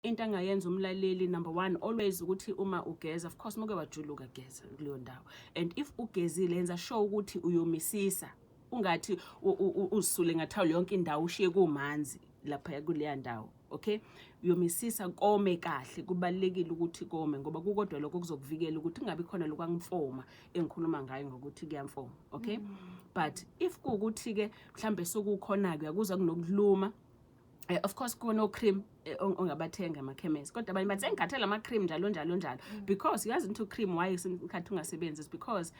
Into angayenza umlaleli, number one, always ukuthi uma ugeza, of course muke wajuluka, geza kuleyo ndawo. And if ugezile, yenza sure ukuthi uyomisisa, ungathi uzisule ngathawula yonke indawo, ushiye kumanzi lapha kuleya ndawo, okay? Uyomisisa kome kahle. Kubalulekile ukuthi kome, ngoba kukodwa lokho kuzokuvikela ukuthi kungabi khona lokwangimfoma engikhuluma ngayo ngokuthi kuyamfoma, okay? But if kuwukuthi-ke mhlambe sokukhona-ke, uyakuzwa kunokuluma, of course kukhona o-cream ongabathenga emakhemesi, kodwa abanye bathi sengikhathele ama-cream, njalo njalo njalo, because yazi into cream why isikhathi ungasebenzi is because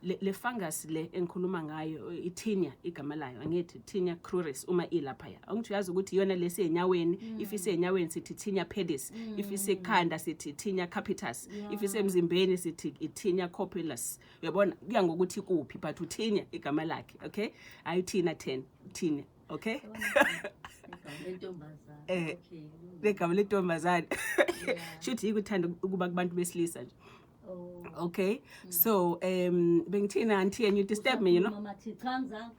le fungus le engikhuluma ngayo, i-tinea igama layo, angithi tinea cruris, uma ilaphaya, angithi uyazi ukuthi iyona lesi enyaweni? If isenyaweni sithi tinea pedis, if isekhanda sithi tinea capitis, if isemzimbeni sithi i-tinea corporis. Uyabona, kuya ngokuthi kuphi, but u-tinea igama lakhe, okay? Hayi tinea 10, tinea, okay? Igama lentombazane. Eh. Legama lentombazane. Shuthi yikuthanda ukuba kubantu besilisa nje. Oh. Okay, so bengithina, auntie, and you disturb me. Mama thi cha, ngizange.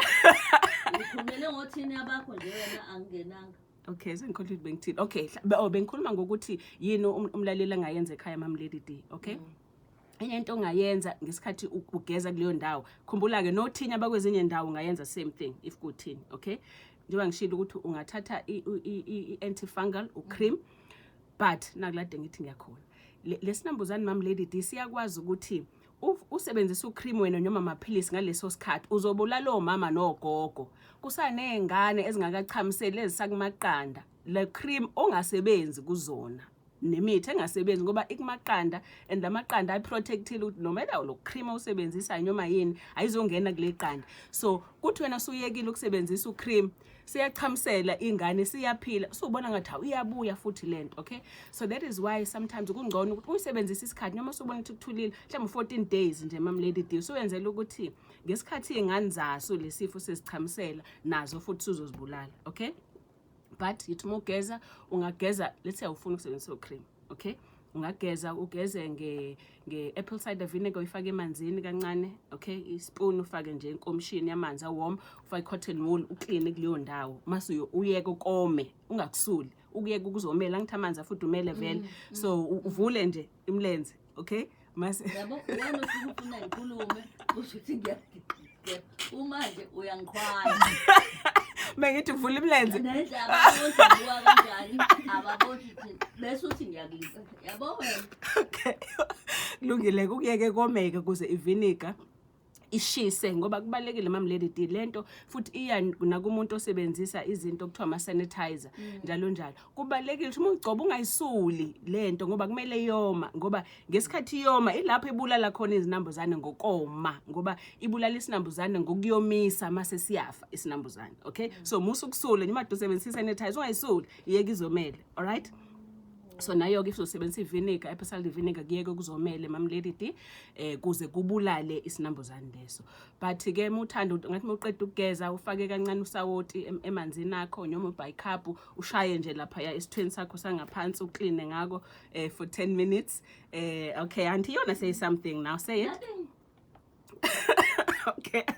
Ngikhulumele ngothini abakho nje wena, angingenanga. Okay, sengikhohlwa ukuthi bengithini. Okay, oh, bengikhuluma ngokuthi yini umlaleli angayenza ekhaya, Mam Lady D, okay? Enye into ongayenza ngesikhathi ugeza kuleyo ndawo, khumbula-ke nothinya bakwezinye ndawo, ungayenza same thing if kuthini, okay? Njengoba ngishilo ukuthi ungathatha i-antifungal u-cream, but nakulade ngithi ngiyakhona lesinambuzane, Mam Lady D, siyakwazi ukuthi usebenzise u-cream wena noma amaphilisi ngaleso sikhathi, uzobulala omama nogogo kusaney'ngane ezingakachamiseli ezisakumaqanda, le cream ongasebenzi kuzona nemithi engasebenzi, ngoba ikumaqanda, and lamaqanda ayi-protectile ukuthi noma lo cream owusebenzisayo noma yini ayizongena kule qanda. So kuthi wena suyekile ukusebenzisa u-cream, siyachamisela ingane, siyaphila, usubona ngathi hawu, iyabuya futhi lento, okay? So that is why sometimes kungcono ukuthi uyisebenzise isikhathi noma usubona ukuthi kuthulile, mhlawumbe 14 days nje, Mam Lady D, usuyenzela ukuthi ngesikhathi iy'ngane zaso lesifo sezichamisela nazo futhi suzozibulala, okay? But yithi uma ugeza, ungageza, let's say awufuni ukusebenzisa cream, okay? Ungageza, ugeze nge-apple cider vinegar, uyifake emanzini kancane, okay? I-spoon ufake nje enkomishini yamanzi a-warm, ufake i-cotton wool, u-clean kuleyo ndawo, mase uyeke kome, ungakusuli, ukuyeke ukuzomela. Angithi amanzi afudumele vele? So uvule nje imlenze, okay? Mase Yabo, wena usuke ufuna ngikhulume, usho ukuthi uma nje uyangikhwaya. Mengithi vula imlenze. Nendlela ababoni ngibuka kanjani, ababoni ukuthi bese uthi ngiyakulisa, yabo wena. Okay, kulungile, kukuyeke komeke ukuze iviniga ishise, ngoba kubalekile, Mam Lady D, lento futhi iya nakumuntu osebenzisa izinto okuthiwa ama-sanitizer, njalo njalo. Kubalekile ukuthi uma ugcoba ungayisuli lento, ngoba kumele yoma, ngoba ngesikhathi yoma ilapho ibulala khona izinambuzane ngokoma, ngoba ibulala isinambuzane ngokuyomisa, mase siyafa isinambuzane, okay? So musa ukusula noma usebenzisa i-sanitizer, ungayisuli, iyeke izomele, alright? So nayo-ke if uzosebenzisa i-vinegar, apple cider vinegar, kuyeke kuzomele, Mam Lady D, kuze kubulale isinambuzane leso. But ke uma uthanda, ngathi uma uqeda ukugeza, ufake kancane usawoti emanzini akho noma u-bicarb, ushaye nje laphaya esithweni sakho sangaphansi, u-clean ngako for 10 minutes. Okay, auntie, you wanna say something now? Say it. Nothing. Okay.